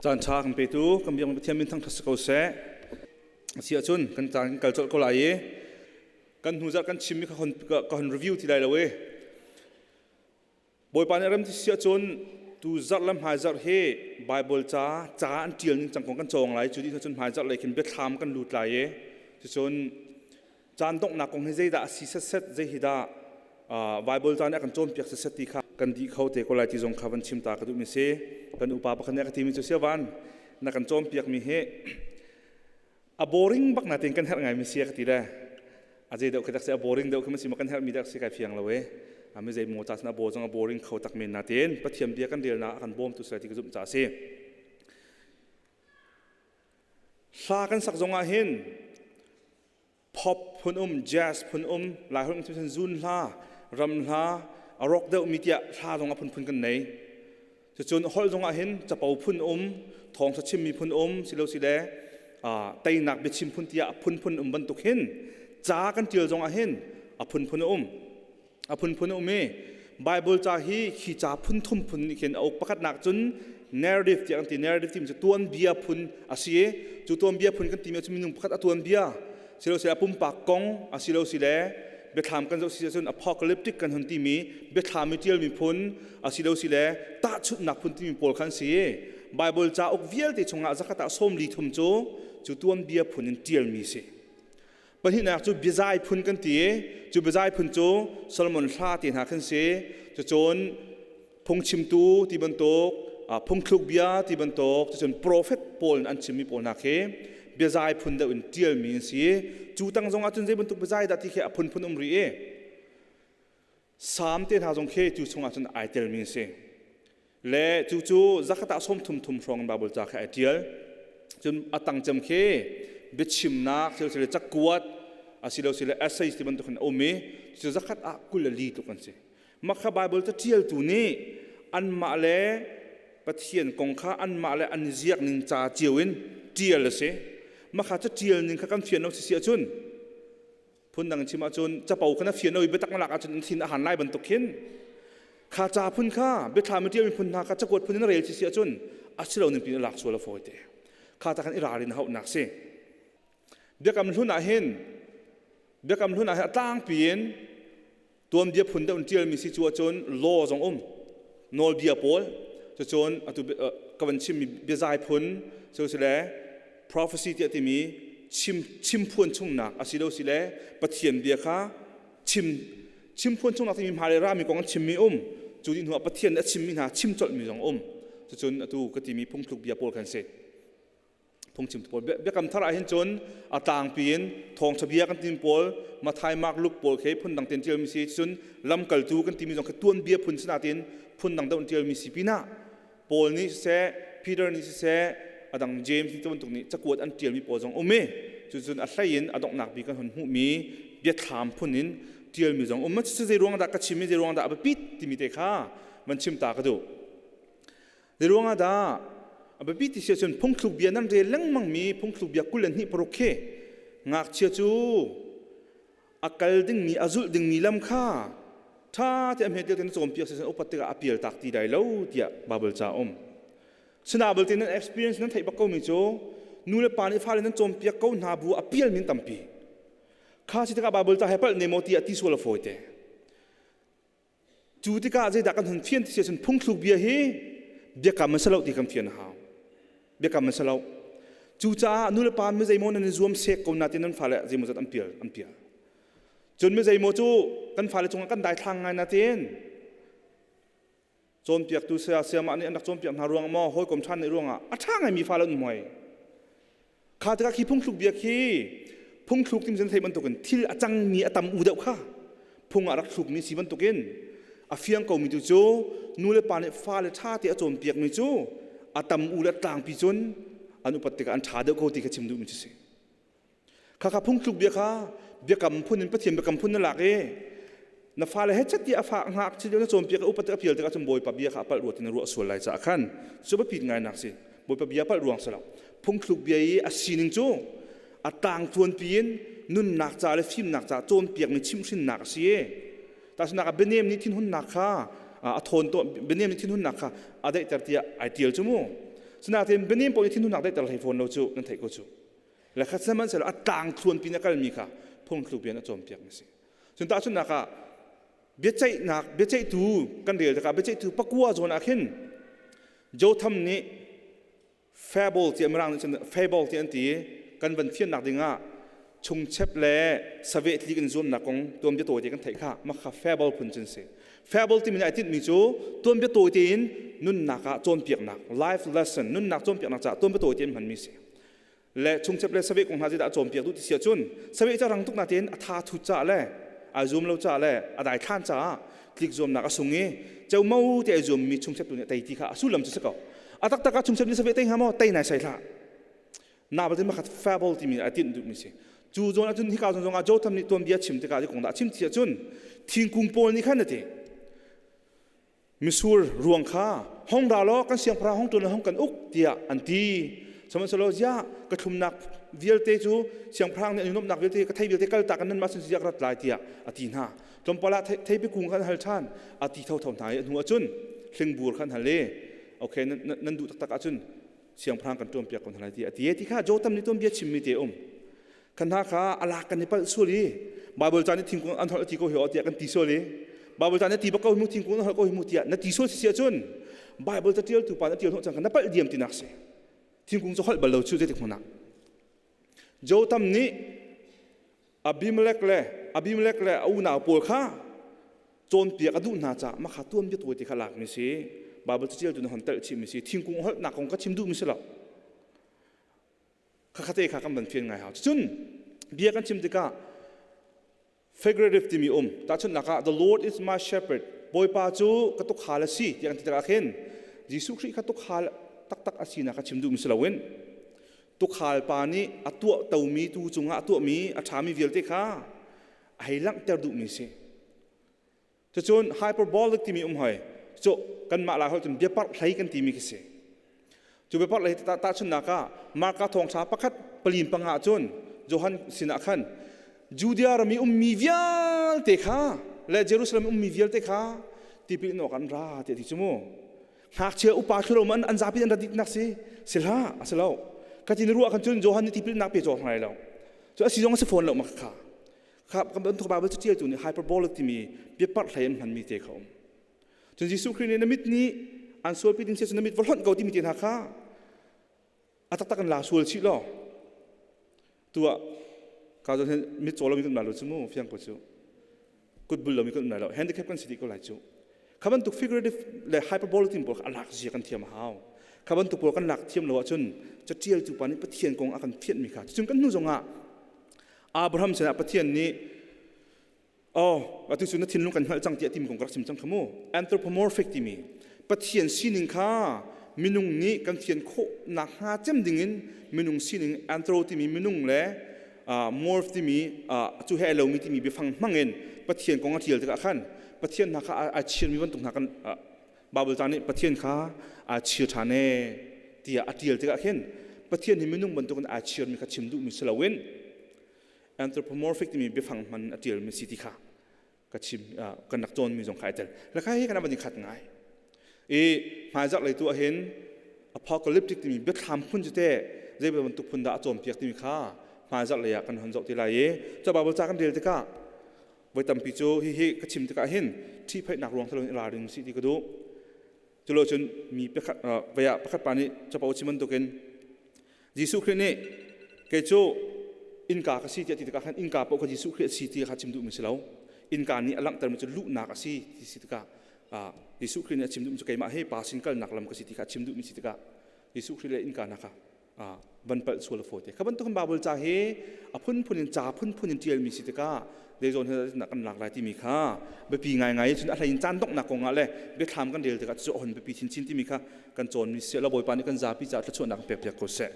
Caan ṭha kan petu kan biak Pathian min thangṭhat si ko seh. Asi ahcun kan caan kan kal colh ko lai i kan hnu zarh kan chimmi ka hon ka hon review ti lai lo i Bawipa nih rem ti si ahcun tu zarh le hmai zarh hi Bible ca ca an ṭial ning cang kong kan cawng lai. Cu dih cun hmai zarh lei khin biathlam kan lut lai i cucun caan donghnak kong hi zeidah a si setset zei hi dah Bible ca nih a kan cawnpiak setset ti kha kan dih kho te ko lai ti zong kha van chim ta ka duhmi si. Kan upa pakhat nih a ka timi cu siavan na kan cawnpiakmi hi a boring bak na tein kan herh ngaimi si a ka ti le a zei deuh khi tak si a boring deuh khi ma si ma kan herhmi dak si kai fiang lo e a mi zei maw ca a bo zong a boring kho tak men na tein Pathian bia kan relnak a kan bawmtu si ti ka zumh ca si. Hla kan sak zong ah hin pop phun um, jazz phun um, Lai holh in zun hla, ram hla, a rock deuh mi tiah hla zong a phunphun kan nei. Cucun holh zong ah hin capo phun um, thawngtha chimmi phun um, silo sile teinak biachim phun tiah a phunphun um bantuk hin ca kan tial zong ah hin a phunphun um. A phunphun a um i Bible ca hi khi ca phun thum phun nih khin a uk. Pakhatnak cun narrative tiah kan ti. Narrative timi cu tuanbia phun a si i cu tuanbia phun kan timi cu minung pakhat a tuanbia silosile a pumpak kong a silo sile biathlam kan zoh si ahcun apocalyptic kan hun timi biathlam i ṭialmi phun a silo sile tahchunhnak phun timi pawl khan si. Bible cauk vialte chungah zakhat ah 43 cu cu tuanbia phun in ṭialmi si. Pahnihnak cu biazai phun kan ti i cu biazai phun cu Solomon hla te hna khan si. Cucun phungchimtu ti bantuk, phungthluk bia ti bantuk, cucun profet pawl an chimmi pawl hna khi biazai phun deuh in ṭialmi an si. Cu tang zong ah cun zei bantuk biazai dah ti khi a phunphun um rih i Salm te hna zong khi cu chungah cun ai telmi a si. Le cu cu zakhat ah 33 hrawng in Bible ca khi ai ṭial. Cun a tang cem khi biachimnak thil cakuat asilo sile essays ti bantuk in a um i cu zakhat ah 24 tluk an si. Mah kha Bible ca ṭialtu nih anmah le Pathian kong kha anmah le an ziak ning ca cio in ṭial a si. Mah kha ca ṭial ning kha kan fian lo si si ahcun phundang chim ahcun capo kha na fian lo i biatak na lak ahcun na thin a han lai bantuk khin kha ca phun kha biathlam i ṭialmi phun hna kha cakuat phun in rel si si ahcun a si lo ning pin lak sual a fawi te. Kha ta khan i ralrin hauhnak si. Biakam hlun ah hin biakam hlun ah hin a tlangpi in tuanbia phun deuh in ṭialmi si cu ahcun law zong um nawlbia pawl cucun atu ka van chimmi biazai phun cu sile prophecy tiah timi chim chimphuan chungnak asilo sile Pathian bia kha chim chimphuan chungnak timi hma le rami kong an chimmi um cu dih hnuah Pathian a chimmi hna chim colhmi zong um cucun atu ka timi phungthluk bia pawl khan si. Phungchim pawl biakam thar ah hin cun a tlangpi in thawngṭha bia kan timi pawl Mathai, Mark, Luke pawl khi phundang tein ṭialmi si. Cun lamkaltu kan timi zong khi tuanbia phun si nain phundang deuh in ṭialmi si pinah Paul nih siseh, Peter nih siseh, a dang James nih bantuk nih cakuat an ṭialmi pawl zong um i cucun a hlei in a donghnak bik kan hun hmuhmi biathlam phun in ṭialmi zong um. Cucu zei ruang dah ka chim i zei ruang dah a biapit timi te kha van chim ta ka duh. Zeiruang ah dah a biapi ti si ahcun phungthluk bia nan rel lengmang mi phungthluk bia 22 paruk khi ngakchia cu a kal dingmi a zulh dingmi lam kha ṭha te a hmet te na cawnpiak si upat tikah a pial tak ti dai lo tiah Bible ca um. Sina belte nan experience nan theih bak ko mi cu nu le pa nih fale nan cawnpiak ko hna bu a pial min tampi. Kha si tikah Bible ca he palh ne maw ti a ti sual a fawi te. Cu tikah zeidah kan hun fian ti si ahcun phungthluk bia hi biakam an si lo ti kan fian a hau. Biakam an si lo. Cucaah nulepa mi zeimaw nan i zuam sek ko natin nan fale zeimawzat an pial an pial. Cun mi zeimaw cu kan fale cungah kan daithlang ngai natin cawnpiaktu saya sayamah nih an rak cawnpiak hna ruang maw hawikom ṭhan nih ruangah a ṭha ngaimi fale an um hoi. Kha tikah khi phungthluk bia khi phungthluk timi thei bantukin thil a cangmi a tam u deuh kha phung ah rak thlukmi si bantukin a fiang komi tu cu nu le pa nih fale ṭha te a cawnpiakmi cu a tam u le tlangpi cun an upat tikah an ṭha deuh ko ti kha chim duhmi cu si. Khakha phungthluk bia kha biakam phun in Pathian biakam phun na lak i na fale he chat ti a fa ngak chi na cawnpiak upat a pial tikah cun Bawipa bia kha a palh ruat in ruah sual lai caah khan cu biapit ngai nak si. Bawipa bia palh ruang si lo. Phungthluk bia i a sining cu a tang tuanpi in nunnak ca le fimnak ca cawnpiakmi chimhhrinnak a si i tahchunak ah bianem nih thinhunnak kha a thawn to bianem nih thinhunnak kha a daihter tiah ai tial cu mu. Sinain bianem paoh nih thinhunnak daihter hlei fawn lo cu nan theih ko cu. Le khat sihmanhsehlaw a tlang thluan pin a kalmi kha phungthluk bia in a cawnpiak mi si. Cun tahchunhnak ah biaceihnak biaceihtu kan rel tikah biaceihtu pakua zawn ah khin Jotham nih fable ti mirang nih cun fable ti an ti kan van fiannak dingah chungchep le saveh tlik in zuamnak kong tuanbia tawi te kan theih kha mah kha fable phun cun si. Fable timi nih ai tinhmi cu tuanbia tawi tein nunnak ah cawnpiaknak, life lesson, nunnak cawnpiaknak caah tuanbia tawi tein hmanmi si. Le chungchep le saveh kong hna zeidah a cawnpiak duh ti si ahcun saveh cu a rang tuk natein a tha thut caah le ai zuam lo caah le a daithlan caah tlik zuamnak a sung i ceumau te ai zuammi chungchep tu nih a tei ti kha a sullam cu si ko. A taktak ah chungchep nih saveh tei hnga maw? Tei nai sai hlah. Na batin makhat fable timi a tinh duhmi si. Cu zawn ahcun hika zawn zongah Jotham nih tuanbia chim tikah kong dah a chim ti ahcun thingkung pawl nih khan a ti. Misur ruang kha hong ra law kan siangpahrang hong ṭuan hong kan uk tiah an ti. Sihmanhsehlaw ziah ka thlumnak vialte cu siangpahrang nih an nuamhnak vialte ka thei vialte kaltak in nanmah sin ziah ka rat lai tiah a ti hna. Tlawmpal ah theipi kung kha an hal ṭhan. A ti thotho hna i a hnu ahcun hlingbur kha an hal i okay nan duh taktak ahcun siangpahrang kan ṭuanpiak ko hna lai ti a ti ti kha Jotham nih tuanbia chimmi te um. Kan hna kha a lak kan i palh sual i Bible ca nih thingkung an holh a ti ko hi aw tiah kan ti sual i Bible ca nih ti bak ko hi mu, thingkung an holh ko hi mu tiah na ti sual si ahcun Bible catialtu pa na tial hnawh cang kha na palh diam tinak si. Thingkung cu holh bal lo cu zeitik hmanh ah. Jotham nih Abimelech le a unau pawl kha cawnpiak a duh hna caah mah kha tuanbia tawi te kha lakmi si. Bible catialtu nih hon telh chihmi si. Thingkung holhnak kong ka chim duhmi si lo. Khakhate kha kan van fian ngai hau. Cun bia kan chim tikah figurative timi um. Tahchunhnak ah, "The Lord is my shepherd," Bawipa cu ka tukhal a si tiah kan ti tikah khin Jesuh Khrih kha tukhal taktak a sinak kha chim duhmi si loin tukhal pa nih a tuah tomi tu cungah a tuahmi a ṭhami vialte kha a hei langhter duhmi si. Cucun hyperbolic timi um hoi. Cu kanmah Lai holh cun biaparh hlei kan timi khi si. Cu biaparh hlei tahchunhnak ah Marka thawngṭha pakhat palin panga cun Johan sinah khan Judea ram i ummi vialte kha le Jerusalem ummi vialte kha tipil in awk an ra tiah ti cu mu. Ngakchia upa thlulo man an zapi an ra diknak si si hlah a si lo. Ka tin ruah khan cun Johan nih tipil nak pe cawk lai lo. Cu a si zong a si fawn lo mak kha. Kha kan bantuk Bible catialtu nih hyperbolic timi biaparh hlei an hmanmi te kha um. Cun Jesuh Khrih nih na mit nih an sualpi ding si na mit va hlonh ko timi te hna kha a taktak in la sual chih law tuah ka zon hin mit caw lomi kan um lai lo cu mu fiang ko cu kut bul lomi kan um lai lo, handicap kan si dih ko lai cu. Kha bantuk figurative le hyperbolic timi pawl kha a lak zia kan thiam a hau. Kha bantuk pawl kan lak thiam lo ahcun catialtu pa nih Pathian kong a kan fianhmi kha cun kan hnu zongah Abraham sinah Pathian nih, "Oh, atu cu na thinlung kan hngalh cang," tiah timi kong ka rak chim cang kha mu. Anthropomorphic timi Pathian sining kha minung nih kan fian khawh nakhnga cem dingin minung sining, anthro timi minung le morph timi cu he lomi timi biafang hmangin Pathian kong a ṭial tikah khan Pathian hna kha ai chirmi bantuk hna kan Bible ca nih Pathian kha aa chir ṭhan ee tiah a ṭial tikah khin Pathian hi minung bantukin aa chirmi kha chim duhmi si loin anthropomorphic timi biafang hman a ṭialmi si ti kha ka chim, kan rak cawnmi zong kha ai tel. Le kha hi kan van i khat ngai. I hmaizarh lei tu ahhin apocalyptic timi biathlam phun cu teh zei bantuk phun dah a cawnpiak timi kha hmaizarh lei ah kan hon zoh ti lai i cu Bible ca kan rel tikah voi tampi cu hihi ka chim tikah hin ṭhihphaihnak ruang thalo in i ralring sih ti ka duh. Culo cun mi pakhat vei ah pakhat pa nih capo chim bantukin Jesuh Khrih nih kei cu innka ka si tiah ti tikah khan innka paoh kha Jesuh Khrih a si ti kha chim duhmi si lo. Innka nih a langhtermi cu luhnak a si ti si tikah Jesuh Khrih nih a chim duhmi cu keimah hi pa sin kalnak lam ka si ti kha a chim duhmi si tikah Jesuh Khrih le innka hna kha van palh sual a fawi te. Kha bantukin Bible ca hi a phunphun in ca phunphun in ṭialmi si tikah zei zawn hi kan lak lai timi kha biapi ngaingai cun a hlei in caan donghnak kong ah le biathlam kan rel tikah cu a hon biapi chinchin timi kha kan cawnmi si. Lo Bawipa nih kan zapi caah thluachuahnak kan pek piak ko seh.